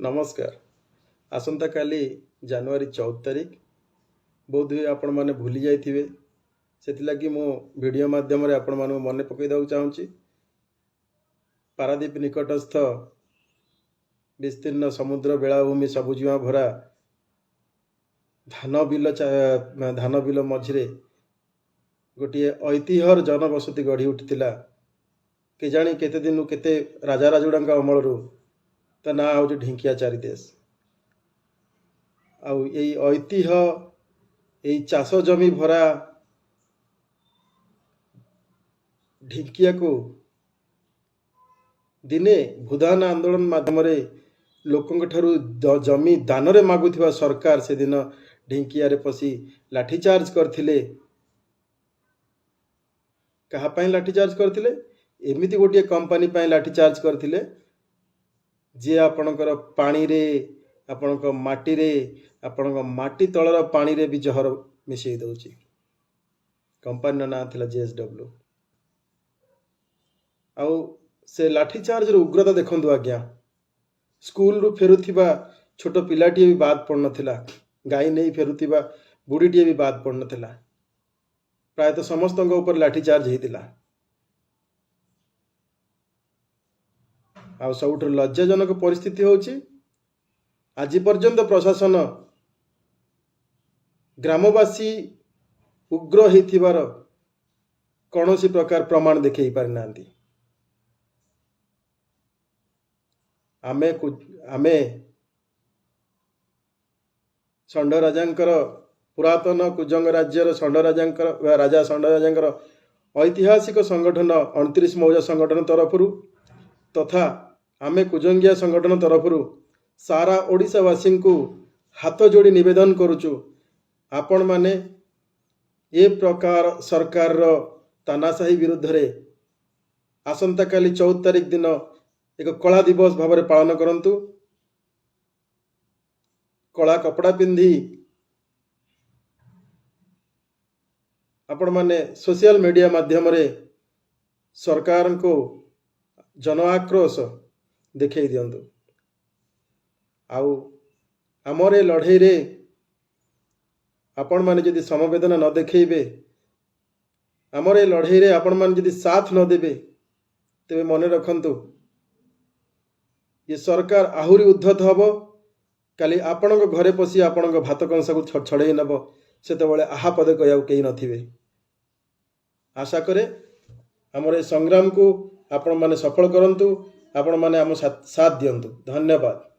ନମସ୍କାର। ଆସନ୍ତାକାଲି ଜାନୁଆରୀ 14 ତାରିଖ, ବୋଧହୁଏ ଆପଣମାନେ ଭୁଲି ଯାଇଥିବେ। ସେଥିଲାଗି ମୁଁ ଭିଡ଼ିଓ ମାଧ୍ୟମରେ ଆପଣମାନଙ୍କୁ ମନେ ପକାଇ ଦେବାକୁ ଚାହୁଁଛି। ପାରାଦ୍ୱୀପ ନିକଟସ୍ଥ ବିସ୍ତୀର୍ଣ୍ଣ ସମୁଦ୍ର ବେଳାଭୂମି, ସବୁଜିମା ଭରା ଧାନ ବିଲ, ଧାନ ବିଲ ମଝିରେ ଗୋଟିଏ ଐତିହ୍ୟର ଜନବସତି ଗଢ଼ି ଉଠିଥିଲା କେଜାଣି କେତେ ଦିନୁ, କେତେ ରାଜା ରାଜୁଡ଼ାଙ୍କ ଅମଳରୁ। ତା ନାଁ ହେଉଛି ଢିଙ୍କିଆ ଚାରିଦେଶ। ଆଉ ଏଇ ଐତିହ୍ୟ, ଏଇ ଚାଷ ଜମି ଭରା ଢିଙ୍କିଆକୁ ଦିନେ ଭୂଦାନ ଆନ୍ଦୋଳନ ମାଧ୍ୟମରେ ଲୋକଙ୍କ ଠାରୁ ଜମି ଦାନରେ ମାଗୁଥିବା ସରକାର ସେଦିନ ଢିଙ୍କିଆରେ ପଶି ଲାଠିଚାର୍ଜ କରିଥିଲେ। କାହା ପାଇଁ ଲାଠିଚାର୍ଜ କରିଥିଲେ? ଏମିତି ଗୋଟିଏ କମ୍ପାନୀ ପାଇଁ ଲାଠିଚାର୍ଜ କରିଥିଲେ, ଯିଏ ଆପଣଙ୍କର ପାଣିରେ, ଆପଣଙ୍କ ମାଟିରେ, ଆପଣଙ୍କ ମାଟି ତଳର ପାଣିରେ ବି ଜହର ମିଶେଇ ଦେଉଛି। କମ୍ପାନୀର ନାଁ ଥିଲା ଜେଏସ୍ଡବ୍ଲ୍ୟୁ। ଆଉ ସେ ଲାଠିଚାର୍ଜର ଉଗ୍ରତା ଦେଖନ୍ତୁ ଆଜ୍ଞା, ସ୍କୁଲରୁ ଫେରୁଥିବା ଛୋଟ ପିଲାଟିଏ ବି ବାଦ ପଡ଼ିନଥିଲା, ଗାଈ ନେଇ ଫେରୁଥିବା ବୁଢ଼ୀଟିଏ ବି ବାଦ ପଡ଼ିନଥିଲା। ପ୍ରାୟତଃ ସମସ୍ତଙ୍କ ଉପରେ ଲାଠିଚାର୍ଜ ହେଇଥିଲା। ଆଉ ସବୁଠାରୁ ଲଜ୍ଜାଜନକ ପରିସ୍ଥିତି ହେଉଛି, ଆଜି ପର୍ଯ୍ୟନ୍ତ ପ୍ରଶାସନ ଗ୍ରାମବାସୀ ଉଗ୍ର ହେଇଥିବାର କୌଣସି ପ୍ରକାର ପ୍ରମାଣ ଦେଖେଇ ପାରିନାହାନ୍ତି। ଆମେ ଷଣ୍ଢ ରାଜାଙ୍କର, ପୁରାତନ କୁଜଙ୍ଗ ରାଜ୍ୟର ଷଣ୍ଢ ରାଜାଙ୍କର, ରାଜା ଷଣ୍ଢ ରାଜାଙ୍କର ଐତିହାସିକ ସଂଗଠନ 29 ମୌଜା ସଂଗଠନ ତରଫରୁ ତଥା ଆମେ କୁଜଙ୍ଗିଆ ସଂଗଠନ ତରଫରୁ ସାରା ଓଡ଼ିଶାବାସୀଙ୍କୁ ହାତ ଯୋଡ଼ି ନିବେଦନ କରୁଛୁ, ଆପଣମାନେ ଏ ପ୍ରକାର ସରକାରର ତାନାଶାହୀ ବିରୁଦ୍ଧରେ ଆସନ୍ତାକାଲି 14 ତାରିଖ ଦିନ ଏକ କଳା ଦିବସ ଭାବରେ ପାଳନ କରନ୍ତୁ। କଳା କପଡ଼ା ପିନ୍ଧି ଆପଣମାନେ ସୋସିଆଲ ମିଡ଼ିଆ ମାଧ୍ୟମରେ ସରକାରଙ୍କୁ ଜନ ଆକ୍ରୋଶ ଦେଖେଇ ଦିଅନ୍ତୁ। ଆଉ ଆମର ଏ ଲଢ଼େଇରେ ଆପଣମାନେ ଯଦି ସମବେଦନା ନ ଦେଖେଇବେ, ଆମର ଏ ଲଢ଼େଇରେ ଆପଣମାନେ ଯଦି ସାଥ ନ ଦେବେ, ତେବେ ମନେ ରଖନ୍ତୁ, ଏ ସରକାର ଆହୁରି ଉଦ୍ଧତ ହେବ। କାଲି ଆପଣଙ୍କ ଘରେ ପଶି ଆପଣଙ୍କ ଭାତ କଂସାକୁ ଛଡ଼େଇ ନେବ। ସେତେବେଳେ ଆହା ପଦେ କହିବାକୁ କେହି ନଥିବେ। ଆଶା କରେ ଆମର ଏ ସଂଗ୍ରାମକୁ ଆପଣମାନେ ସଫଳ କରନ୍ତୁ, ଆପଣମାନେ ଆମ ସାଥ ଦିଅନ୍ତୁ। ଧନ୍ୟବାଦ।